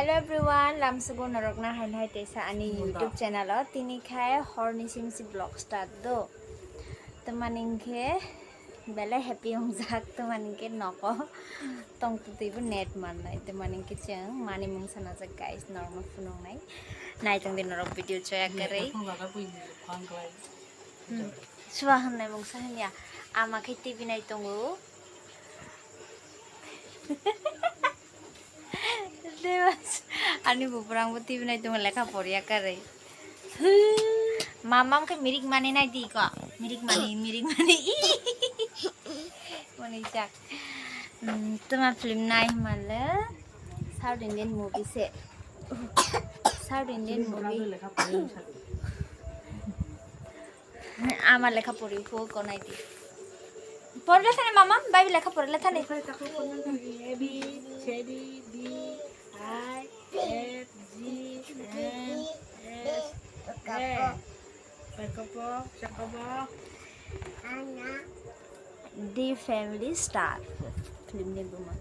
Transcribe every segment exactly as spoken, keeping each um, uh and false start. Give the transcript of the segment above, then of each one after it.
Hello everyone, lamsugo norokna hai hai teisa ani YouTube channel o. Tini khai horni simsi vlog start do. Tamani hwnkhe belai happy wngjak, tamani hwnkhe nogo tongtwtwibo net mannai, tamani hwnkhe chwng manwi mungsa najak guys, norokno phunuknai. Naitongdi norok video choya kwrwi. Hmm. Suba hwnwi mungsa hwnya, ama khe T V nai tongo. Debas, ani buprangbo T V nai tongo, lekha poriya kwrwi. Mama khe mirik mani nai di ko. Mirik mani, mirik mani. Mani jak. Hmm, tuma film nai hwnle South Indian movie se. South Indian movie. Ama lekha pori phu ko nai di. Porle thani mama, bai lekha porle thani. A B C D D I F G H I J K L M N O P. The Family Star film ni buma.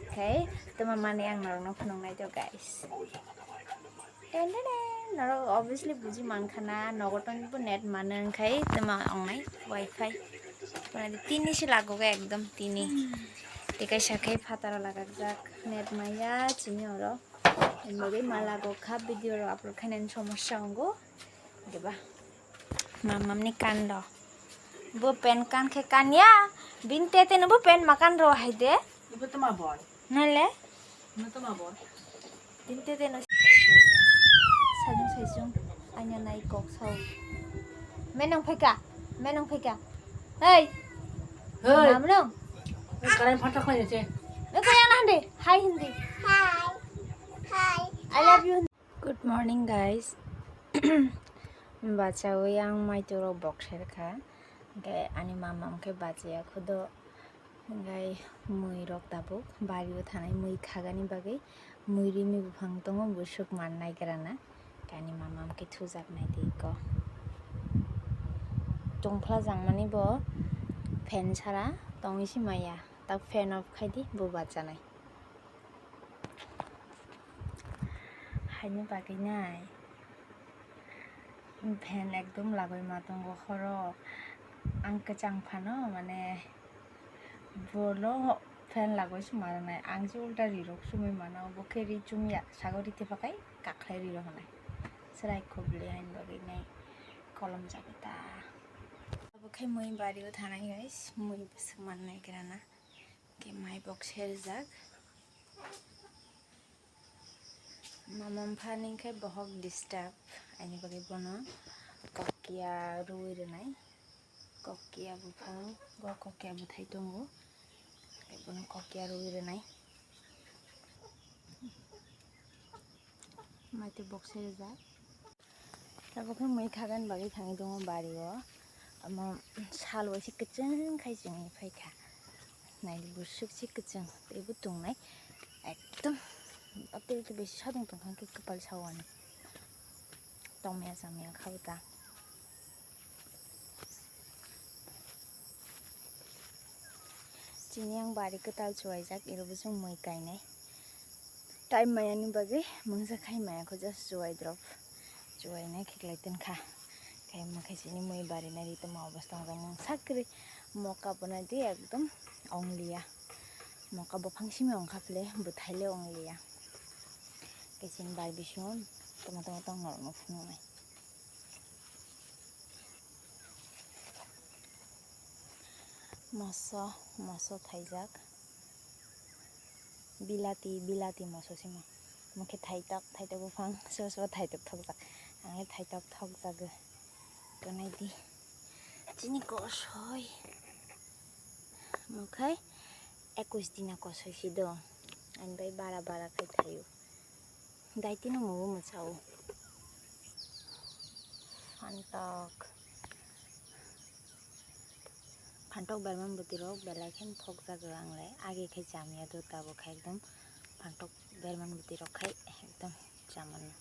Okay, tuma mani ang norokno phunuknai to guys. Ten ten ten. Norok obviously buji mankhana, nogo tongbo net mano wngkhai tuma ongnai wifi. Tini se lagogo ekdom tini. Tei kaisa khe phataro lagajak net maya chini oro. Bagwi ma lagokha video rok upload khainani somosya wngo. Diba? Mamamni kando. Bo pen kan khe kanya. Bin tete no bo pen ma kan ro hai de. Ibo tuma boy. Nale? Ibo tuma boy. Bin tete no. Sajung sajung. Anya nai kok sao. Menang phaika. Menang phaika. Hey. Hey. Mamnong. Karai phatak khlai se. Eko yana hande. Hi hindi. Hi. Hi. I love you. Good morning, guys. Bachawi ang mai turo bokser kha. Hingke ani mama hingke bachaya khudo. Hingke mui rok tabuk bari o thanai mui khagani bagwi mui rimi buphang tongo busuk man nai grana. Hingke ani mama hingke thujak nai twi ko. Tungphla jangmani bo fan sara tongwi si maya. Tak fan off khai di bo bachanai. Haini bagwi nai fan ekdom lagwi ma tongo horo. Ang kwchang phano mane bolo fan lagwi se ma rwnai. Ang se ulta ri rok chumui mano, bo khe ri chumya sago ri tepakhai kakhlai ri rok hwnai. Chwrai khobli haini bagwi nai kolom jago ta. Obo khe mui bari o thanai guys, mui bwswk man nai grana. Khe mai bok serjak. Mama mpha ni khe bohok disturb, aini bagwi bono kokia rwi rwnai. Kokia buphang, bo kokia bwthai tongo. Khe bono kokia rwi rwnai. Mai tei bok serjak. Tabuk khe mui khagan bagwi thangwi tongo bari o. Omo sal waisa kwchwng khai chwngwi phaikha. Naidi busuk se kwchwng teibo tongnai. Ekdom atwrwkhe bisi sadong tongkha khe kwpal sawani. Tongmaya chamaya kha bo ta. Chini yang bari kwtal chuwaijak, iro bo chwng mui kainai. Time maya ni bagwi mungsa khai maya kho, just chuwai drop. Chuwai nai khiklai twn kha. Khai ma khai chini mui bari nai ri tongma obostha wngjak mungsa kwrwi. Moka bo nai di ekdom ong liya. Moka buphang simi ong kha phle bwthai le ong liya. Khe chini bar bisingo tongma tongma tong norok no phunuknai. Moso, moso thaijak. Bilati, bilati moso simo. Mokhe thaitok, thaitok buphang, sobo sobo thaitok thokjak. Ang le thaitok thokjago. Tonai di. Chini kosoi. Mokhai ekwis dina kosoi si do. Ani bai bara bara khai thaio. Daitino mubo mwchao. Phantok. Phantok berman bwtwi rok belai khe thokjago ang le. Age khe chamya do tabuk khe ekdom phantok berman bwtwi rok khai ekdom chamano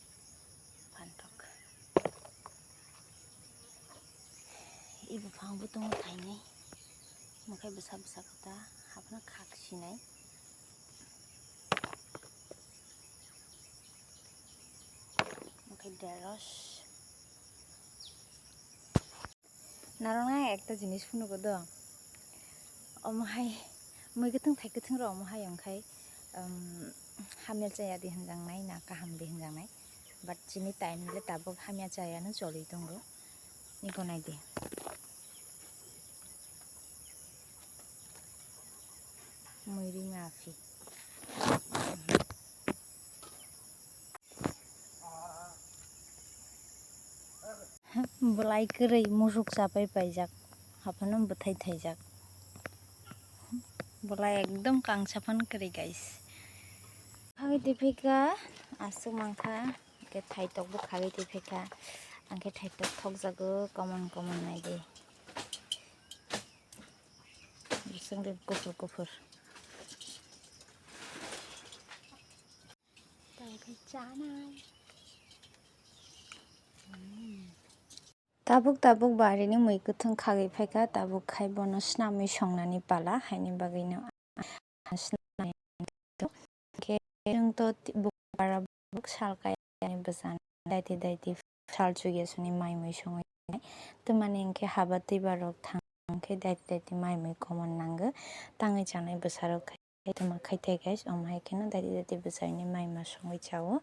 phantok. Ibuphang bo tongo thainwi. Mokhai bwsa bwsa khe ta haphano khak sinai. Narwknai ekta jinis phunugo do. Omo hai mui kwthwng thai kwthwng rw omo hai wngkhai, um, hamya chaya di hwnjaknai na kaham di hwnjaknai. But chini time le tabuk hamya chaya no choli tongo. Niko nai di. Mui ri ma phi. Bwlai kwrwi musuk chapai paijak, haphano bwthai thaijak. Bwlai ekdom kangsa phano kwrwi, guys. Khagwi tiphika, aswk mankha, hwnkhe thaitok bo khagwi tiphika, hwnkhe thaitok thokjago, common common naidi. Bisingtwi kuphur kuphur. Tei khe chanai. Tabuk tabuk barini mui kwthwng khagwi phaikha, tabuk khai bono snamwi songnani pala, haini bagwino khe chwngto bukbara buk sal kaiyani bwsani daiti daiti sal chukya soni mai mui songwi nai. Twmani hinkhe haba twibar rok thang khe daiti daiti mai mui common nango. Tangwi chanai bwsarok khai tongma khai thai guys, omo hai kheno daiti daiti bwsarokni mai ma songwi chao.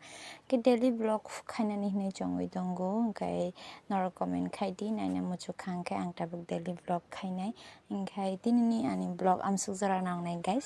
Khe daily vlog khainani hinwi chongwi tongo, hinkhe norok comment khai di, naina muchuk kha hinkhe ang tabuk daily vlog khainai. Hinkhe tinini ani vlog amsuk jora nangnai guys.